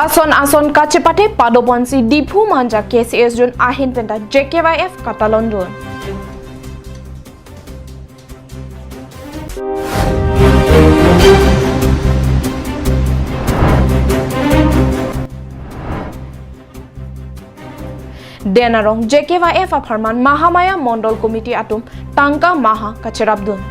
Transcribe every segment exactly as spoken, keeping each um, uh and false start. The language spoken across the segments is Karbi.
Ason ason kachepate padoponsi Diphu Manja K C S Zone ahin penta J K Y F katalon dun. Den arong J K Y F apharman Mahamaya Mondol Committee atum tangka maha kacherapdun.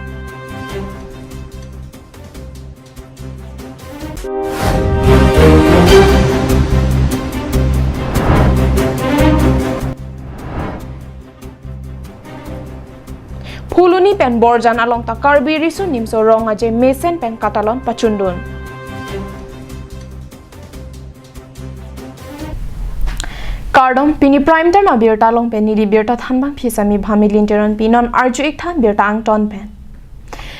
Phuloni pen Borjan along ta Karbi Riso Nimso Rong Aje mesen pen katalon pachundun. Kardom, pini Prime Time abirta along pen neli birta thanbang phisami Bhamilin Teronpi. Non arju-ik tha birta angton pen.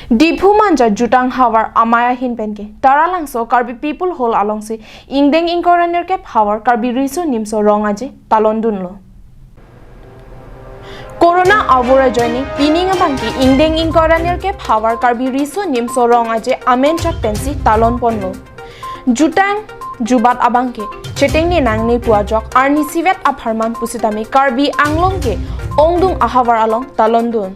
Diphu Manja Jutang Havar amei ahin pen ke Taralangso Karbi People Hall alongsi ingdeng ingkoi ra nerkep Havar Karbi Riso Nimso Rong Aje talon dunlo. Corona avur ajoine pining abangke ingdeng ingkoi ra nerkep Havar Karbi Riso Nimso Rong Aje amen chot pensi talon ponlo. Jutang jubat abangke chetengne nangne pu ajok arnisivet apharman pusitame Karbi Anglong ke ongdung ahavar along talon dun.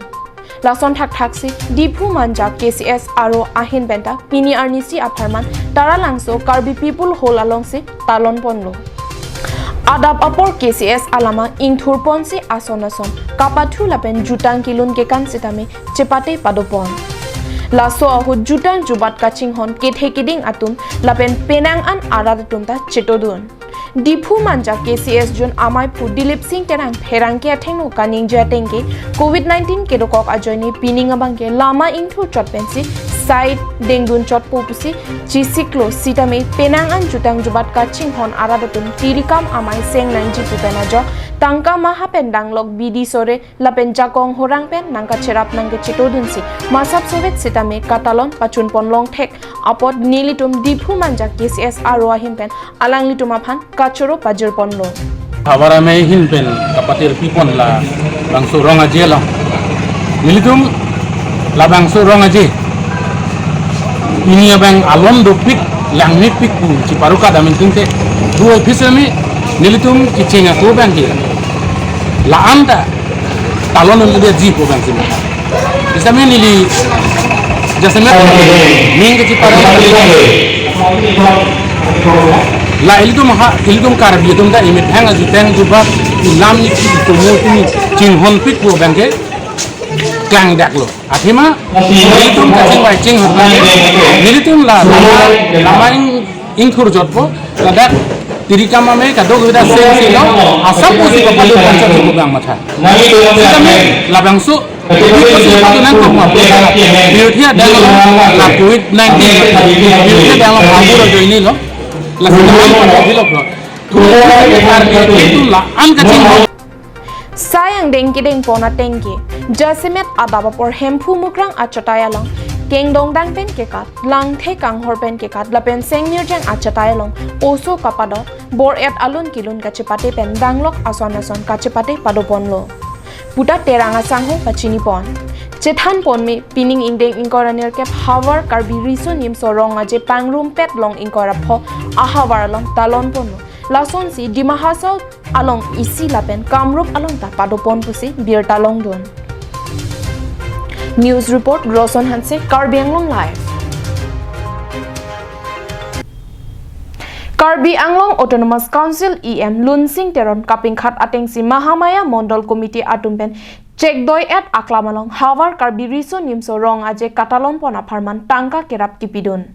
Lason thakthak si Diphu Manja K C S aro ahin penta pini arnisi apharman Taralangso Karbi People Hall alongsi talon ponlo. Adap apor K C S alama ingthur ponsi ason ason kapathu lapen jutang kilun kekan sitame chepate padopon. Laso ahut jutang jubat kachinghon kethe keding atum lapen penang an arat atum ta chetodun. Diphu Manja K C S Zone amaiphu Dilip Singh Terang pherangke athengno kaningje atengke Covid nineteen kedokok ajoine pining abangke lama ingthur chot pensi side dengdun chotpo pusi chisiklo sitame penang an jutang jubat kachinghon arat atum tirikam amei seng nangji pu pen ajok tangka maha pen danglok bidi sore lapen jakong horang pen nangkacherap nangkachetodunsi masap sovet sitame katalon pachun pon longthek apot nelitum Diphu Manja K C S aro ahin pen alanglitum aphan kachoro pajir ponlo. Havar amei ahin pen kapatir pipon labangso rong aje lo. Nelitum labangso rong aje pini abang alon dopik langmepik pu chiparu kada menting te du office ami nelitum kiching ako abangke la-an ta talon un dia ji pu abang sini. Bisa mi neli jasa mi ning kecil parang la ilitum ha ilitum Karbi atum ta imit hang aji teng jubak ilam ni tomo tini chinghonpik pu abangke klangdaklo. Athema nelitum kachingvai chinghon abangke nelitum la lama lama ing ingthur jotpo ladak tirikam amei kadokave ta seng selo asap pusi kapali panchak suku bang matha. Sitame labangso Birothi adang lo la Covid nineteen. Birothi adang lo habur ajoine lo. La sitame lo. Thur Karbi atum la-an kachinghon. Sai angdeng kedeng pon atengke jasemet adap apor Hemphu Mukrang achatai along kengdong dang pen kekat, langthe kanghor pen kekat lapen sengmirjang achatai along oso kapadok, bor-et alun kilun kachepate pen danglok ason ason kachepate padoponlo puta Terang asangho pachinipon. Chethan ponme pining ingdeng ingkoi ra nerkep Havar Karbi Riso Nimso Rong Aje pangrumpet long ingkoi ra pho ahavar along talon ponlo. Lasonsi Dima Hasao along isi lapen Kamrup along ta padopon pusi birta longdun. News report Roson Hanse, Karbi Anglong Live. Karbi Anglong Autonomous Council E M Lunsing Teron kapingkhat atengsi Mahamaya Mondol Committee atum pen chekdoi-et aklam along Havar Karbi Riso Nimso Rong Aje katalon pon apharman tangka kerap kipidun.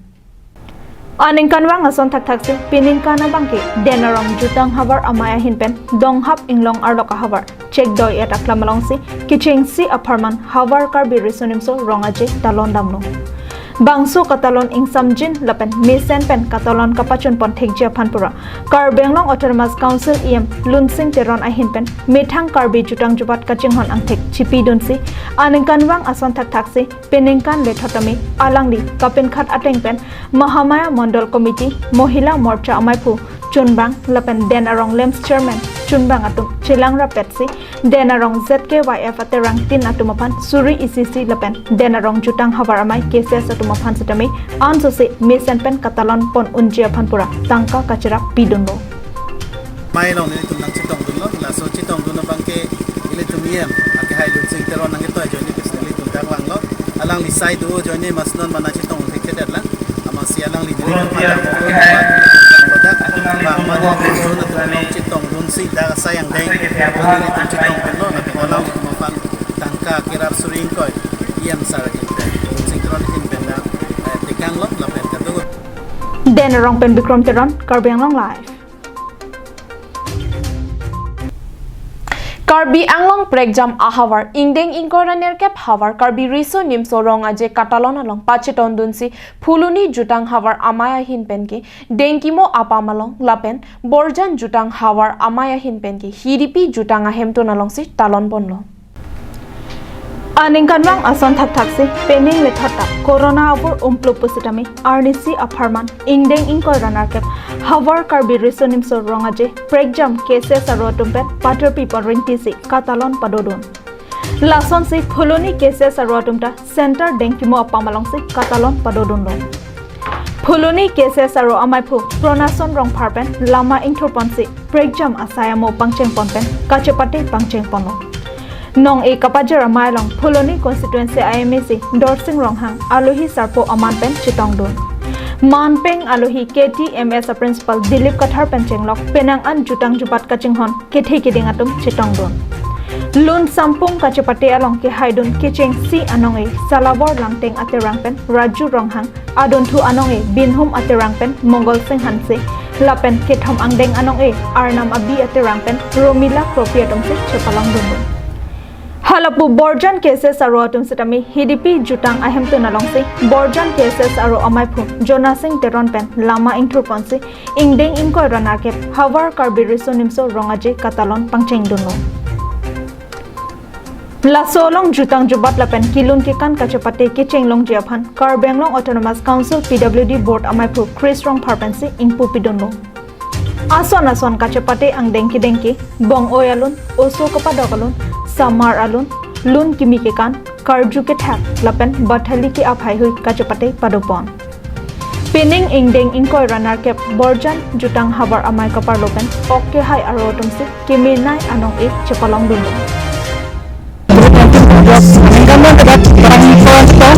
Aningkanvang ason thakthaksi piningkan abangke Den Arong Jutang Havar amei ahin pen Donghap Inglong arlok ahavar chekdoi-et aklam alongsi kichingsi apharman Havar Karbi Riso Nimso Rong Aje talon damlo. Bangso katalon ingsamjin lapen mesen pen katalon kapachun pon thekji aphan pura Karbi Anglong Autonomous Council E M Lunsing Teron ahin pen methang Karbi jutang jubat kachinghon angthek chipidunsi aningkanvang ason thakthaksi peningkan lethot tame alangli kapingkhat ateng pen Mahamaya Mondol Committee, Mohila Morcha amaiphu chunbang lapen Den Arong LAMPS Chairman chunbang atum chelang rapetsi Den Arong Z K Y F aterang tin atum aphan suri isi isi lapen Den Arong Jutang Havar Amei K C S atum aphan sitame ansose mesen pen katalon pon unji aphan pura tangka kacherap pidunlo. Amei along nelitum nangchetongdunlo, laso chetongdun abangke ilitum E M akehai Lunsing Teron nangketoi ajoine pen ilitum dak vanglo. Alangli sai do ajoine mas non mana chetong thekthedet lang. Amatsi alangli nelitum aphan dak vanglo dak. Bang mana nelitum chetongdunsi dak asai angdeng nelitum chetongdunlo, lapen alanglitum aphan tangka kerap suri ingkoi E M sir ahin pen, Lunsing Teron ahin pen dak, eh, tekanglo lapen kadokave. Den Arong pen Bikram Teron, Karbi Anglong Live. Karbi Anglong prekjam ahavar ingdeng ingkoi ra nerkep havar Karbi Riso Nimso Rong Aje katalon along pachetongdunsi Phuloni Jutang Havar Amei ahin penke Dengkimo Apam along lapen Borjan Jutang Havar Amei ahin penke Hidipi Jutang Ahemtun alongsi talon ponlo. Aningkanvang ason thakthaksi pening lethot ta Corona avur umplu pusitame arnisi apharman ingdeng ingkoi ra nerkep havar Karbi Riso Nimso Rong Aje prekjam K C S aro atum pen paterpi parintisi katalon padodun. Lasonsi Phuloni K C S aro atum ta Center Dengkimo Apam alongsi katalon padodunlo. Phuloni K C S aro amaiphu Pronason Rongphar pen lama ingthurponsi prekjam asai amo pangchengpon pen kachepate pangchengponlo. Nong-e kapajer amei along Phuloni constituency I M A C Dorsing Ronghang alohi sarpo aman pen chetongdun. Manpeng alohi K T M S a principal Dilip Kathar pen chenglok penang an jutang jubat kachinghon kethe keding atum chetongdun. Lun Sampung kachepate along kehaidun kechengsi anong-e Salabor Langteng aterang pen Raju Ronghang, adunthu anong-e Binhum aterang pen Mongol Sing Hanse, lapen kethom angdeng anong-e Arnam Abi aterang pen Romila Kropi atumsi chepalongdunlo. Halapu Borjan K C S aro atum sitame Hidipi Jutang Ahemtun alongsi Borjan K C S aro amaiphu Jonasing Teron pen lama ingthurponsi ingdeng ingkoi ra nerkep havar Karbi Riso Nimso Rong Aje katalon pangchengdunlo. Laso along jutang jubat lapen kilun kekan kachepate kechenglongji aphan Karbi Anglong Autonomous Council P W D Board amaiphu Chris Rongphar pensi ingpu pidunlo. Ason ason kachepate angdeng kedeng ke bong-oi alun, oso kapadok alun, samar alun, lun kimi kekan, karju kethak lapen bathali ke-ap haihui kachepate padopon. Pining ingdeng ingkoi ra nerkep Borjan Jutang Havar Amei kaparlo pen ok kehai aro atumsi kemenei anong-e chepalongdunlo. Ningkan man kedak terang terang to,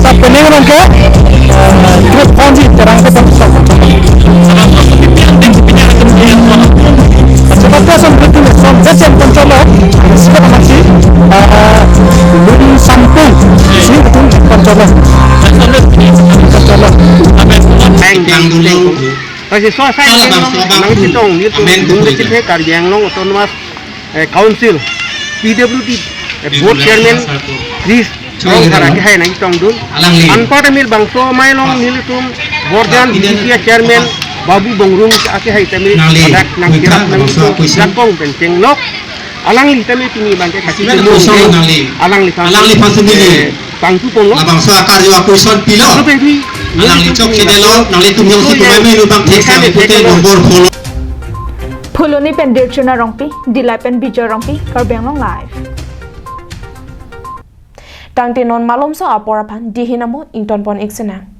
sa pining rong ke, eh, group phone si terang ke terang to. Seperti asam betul, asam betul control, seperti masih, eh, Lun Sampung, si betul control, control. Bang, bang, bang. Kasi so sa nangchetong, nelitum, nelitum Karbi Anglong Autonomous eh, Council, P W D, eh, Board Chairman, Chris Rongphar akehai nangchetongdun. Anparta mil bangso amei along nelitum Borjan B J P Chairman Babu Bongrung akehai tame dak nangkirap nangchetong jakong pen chenglok. Alangli tame pini abangke kachipon alangli tame, eh, tangtu ponlo. Labangso akarju a-question pilo. Alangli chok chinilo, nanglitum jongsi tumai menu bang thek sa pute nombor follow. Phuloni pen Dirchuna Rongpi, Dillai pen Bijoy Rongpi, Karbi Anglong Live. Tangte non malomso apor aphan dihin amo ingtonpon ik sinang.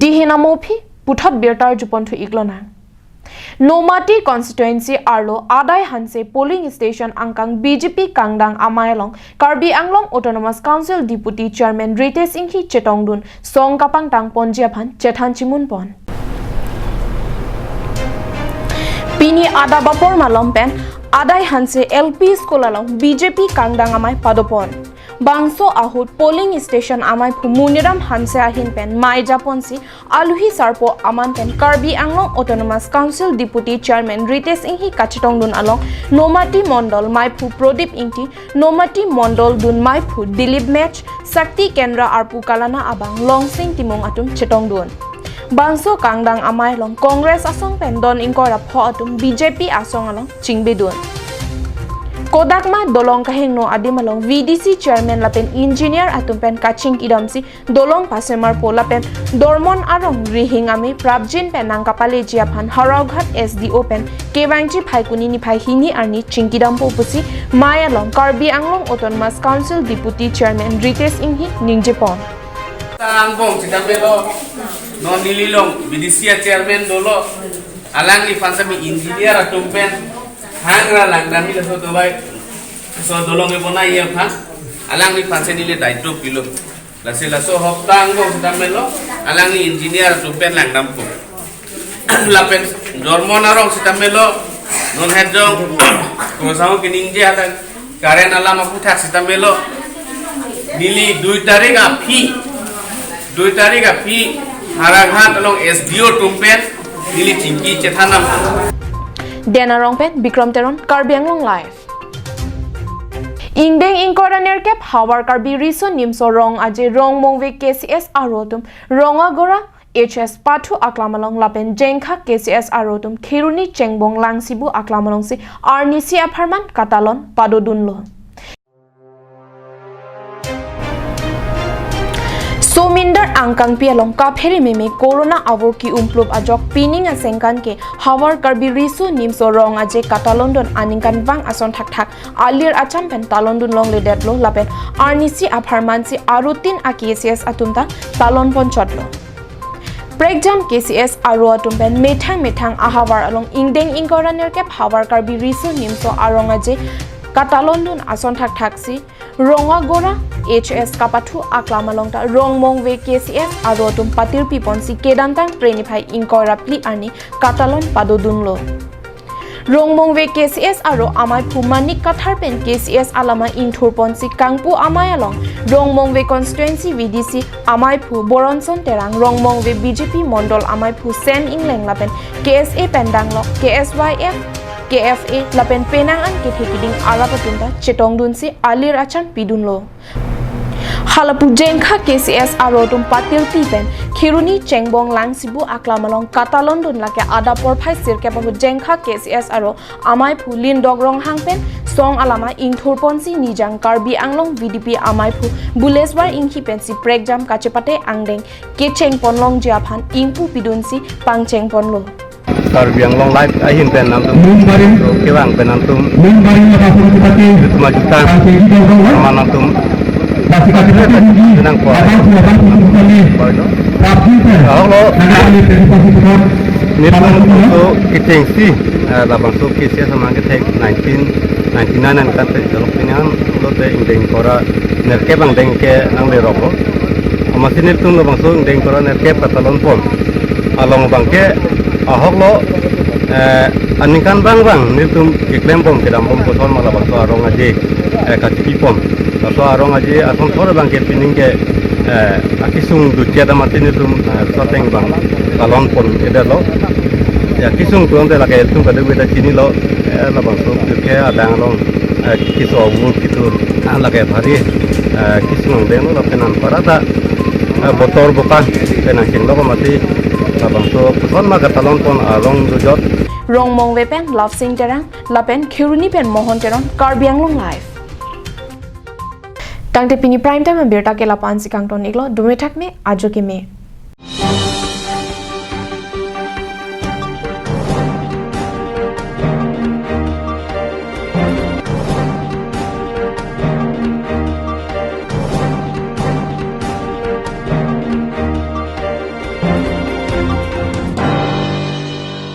Dihin amo aphi puthot birta arjupon thu ik lonang. Nomati constituency arlo Adai Hanse polling station angkang B J P kangdang amei along Karbi Anglong Autonomous Council Deputy Chairman Ritesh Enghi chetongdun song kapangtang ponji aphan chethan chimunpon. Pini adap apor malom pen Adai Hanse L P School along B J P kangdang amei padopon. Bangso ahut polling station amei phu Muniram Hanse ahin pen mei japonsi aluhi sarpo aman pen Karbi Anglong Autonomous Council Deputy Chairman Ritesh Enghi kachetongdun along Nomati Mondol mei phu Prodip Ingti, Nomati Mondol dun mei phu Dilip Mech, Sakti Kendra arpu kalana abang Longsing Timung atum chetongdun. Bangso kangdang amei along Congress asong pen don ingkoi ra pho atum B J P asong along chingbedun. Kodak ma dolong kahingno adim along V D C chairman lapen engineer atum pen kachingkidamsi dolong pasemarpo lapen dormon arong rihing amei prapjin pen nangkapaleji aphan Howraghat S D O pen kevangji Phaikuni niphai hini arni chingkidampo pusi mei along Karbi Anglong Autonomous Council Deputy Chairman Ritesh Enghi ningjepon. Angbong sitame lo, non neli along B D C a chairman dolo, alangliphan sitame engineer atum pen hangra langdamji laso tobai, so dolong kebonai aphan, alangliphan si neli daito pilo. Lasi laso hopta angbong sitame lo, alangli engineer atum pen langdampo. Lapen dormon arong sitame lo, non hejong, kosamo kiningje alang, current alam aputhak sitame lo, neli dui tarik aphi, dui tarik aphi, Howraghat along S D O atum pen neli chingki chethandam. Den arong pen Bikram Teron, Karbi Anglong Live. Ingdeng ingkoi ra nerkep havar Karbi Riso Nimso Rong Aje Rongmongve K C S aro atum Rongagora H S Pathu aklam along lapen Jengkha K C S aro atum Kheroni Chengbong Langsibu aklam alongsi arnisi apharman katalon padodunlo. Somindar angkangpi along kaphere meme corona avur ki-umplop ajok pining asengkan ke havar Karbi Riso Nimso Rong Aje katalondon aningkanvang ason thakthak alir acham pen talondun longledetlo lapen arnisi apharmansi arutin a K C S atum ta talonponchotlo. Prekjam K C S aro atum pen methang methang ahavar along ingdeng ingkoi ra nerkep havar Karbi Riso Nimso Arong Aje katalondun ason thakthak si Rongagora H S kapathu aklam along ta Rongmongve K C S aro atum patirpiponsi kedamtang Phre niphai ingkoi ra phli arni katalon padodunlo. Rongmongve K C S aro amaiphu Manik Kathar pen K C S alama ingthurponsi kangpu amei along Rongmongve constituency V D C amaiphu Boronson Terang, Rongmongve B J P mondol amaiphu Sen Engleng lapen K S A pen danglok K S Y F, K F A lapen penang an kethe kiding arap atum ta chetongdunsi alir acham pidunlo. Halapu Jengkha K C S aro atum patirpi pen Kheroni Chengbong Langsibu aklam along katalondun lake adap porphai sirkep ahut Jengkha K C S aro amaiphu Lindok Ronghang pen song alama ingthurponsi Nijang Karbi Anglong V D P amaiphu Buleswar Inghi pensi prekjam kachepate angdeng kechengponlongji aphan ingpu pidunsi pangchengponlo. Karbi Anglong Live ahin pen nangtum, Mumbai. Kevang pen nangtum, Mumbai, Mumbai. Maju tang. Sama nangtum. Nang ko. Ahok lo. Nelitum so kechengsi, eh, labangso K C S sama kethek nineteen ninety-nine an kan te jalok pini an lote ingdeng ingkoi ra nerkep angdeng ke nangleroklo. Amatsi nelitum labangso ingdeng ingkoi ra nerkep katalonpon along abangke ahok lo, eh, aningkanvang vang nelitum keklembom kedambom koson ma labangso Arong Aje, eh, kachipipon. Laso Arong Aje asonthot abangke pining ke, eh, akesung duchet amatsi nelitum, eh, soteng vang talonpon-edetlo. Ya, kesung tuang te lake tum kaduk beda chinilo, eh, labangso ke adang along, eh, keso avur kitu, ah, lake bhari, eh, kesung angdenglo lapen anparta, eh, botor boka pen nangchenglok amatsi labangso koson ma katalonpon arong dojot. Rongmongve pen Love Sing Terang lapen Kheroni pen Mohon Teron, Karbi Anglong Live. Tangte pini prime time abirta ke lapu-ansi kangton-iklo, dome thakme, ajo keme.